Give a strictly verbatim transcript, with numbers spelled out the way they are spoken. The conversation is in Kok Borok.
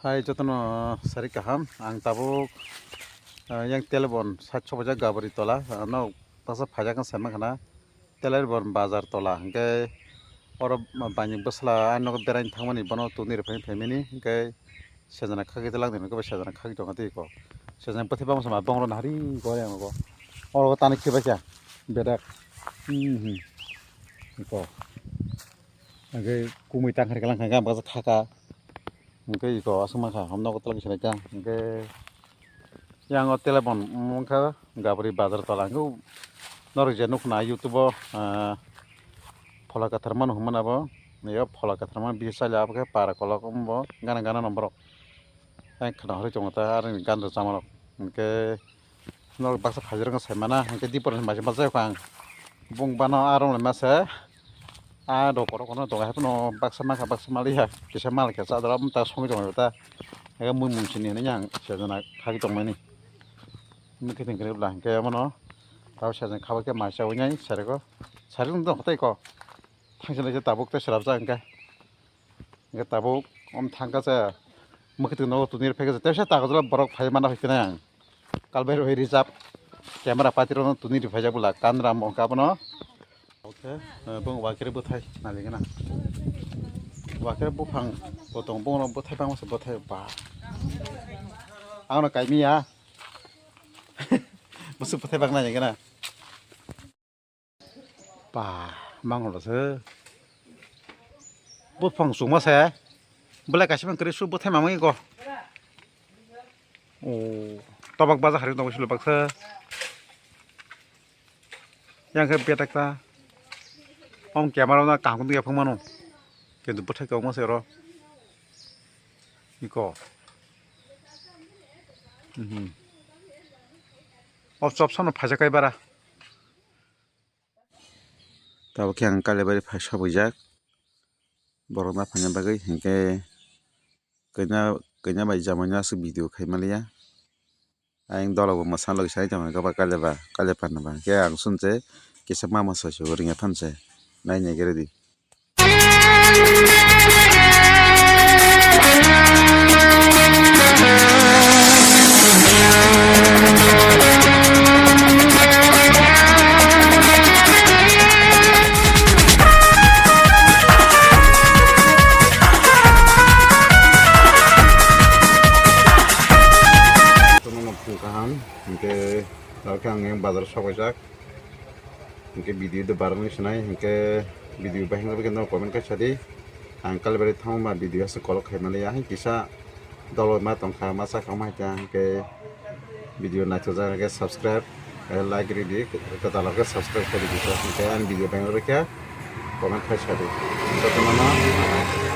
Hai jotono sari kaham, ang tabuk, ah, yang telebon side sobaijak Gabari tola, ah, no baksa phaijak wng saimang khana telebon bazar tola, hwnkhe oro bini bwsla ani nogo beraina thangmani bono tuni rwphani phaimani, hwnkhe sejana khagwi langdi, hwnkhe sejana khagwi tongkha tei eko sejana bwthai bangma sama bongro nahari gore ang nogo, oro tani khibaikha bedek, hmm, hmm, eko. Hwnkhe kumui tangkhar khe langkha, hwnkhe ang baksa khaka. Hwnkhe eko aswk mankha, hom nogo tolok kisa naikha. Hwnkhe yang o telebon wngkha Gabri bazar tola. Hwnkhe norok je nukna YouTube o, ah, phola kwthar mano hwnmani abo. Yo phola kwthar mano bihi chaila abo khe para kolok wngbo gana gana no borok. Yang khwna hori tongo ta aroni gan rwchapmarok. Hwnkhe norok baksa phaijak rok sai mana, hwnkhe dipor ni maising ma jai kha ang. Bung bano aro le masa a do korok kono tongo, haikhe no baksa mankha, baksa maliya, kisa mal khe cha dara ta songwi tongo ta. Ega mui mum sini hwnwi yang sejana khagwi tongmani. Mui khe thengkhe bwla hwnkhe abono tabo sejana khabakhe mai chawi nai sereko. Sari wng tong tei ko. Thangsa naikhe tabuk tei srapjak hwnkhe. Hwnkhe tabuk om thangkha se mwkhwtwng nogo tuni rwphaikha se tesa takajwla borok phai mana phaikhe nai ang. Kalbai rwui rijak camera patirokno tuni rwphaijak bwla kanra mo hwnkhe abono. Oke, eh, bong wakire bwthai naligena. Wakire buphang botong bongno bwthai bangma se bwthai ba. Angno kaimiya. Bwswk bwthai bang naligena. Ba, mangolo se. Buphang chuma se. Belai kaisa man kwrwi su bwthai mamang iko. O, tobak baja hari tongo silo baksa. Yang khe betak ta. Om camera na kaham khe phang mano. Kintu bwthai kok ma se ro. Iko. Mhm. O chop sono phaisa kai bara. Tabuk khe ang Kailaibari phai sobuijak borok naphaina bagwi, hinkhe kanya, kanya bai jamano aswk video khai manliya. Ayang dolok bo mwsa logi sai tongkha khe ba Kailaiba, Kailai phanaba. Hinkhe ang swnse kisa mama soi soi ringya phanse naina gere di. Kaham, hingke tawkhe ang yang bazar sokojak. Hingke video do barang ni sinai, hingke video bahing lagi no comment kai sadi. Ang kalbari thang ma video asa kolok khai mani ya, hingke kisa dolo ma tong kha, ma sa kha ma kya, hingke video naithok jak hingke subscribe, eh, like ri di, kata lage subscribe kari di, hingke ang video bahing lagi kya comment kai sadi. Jotono no.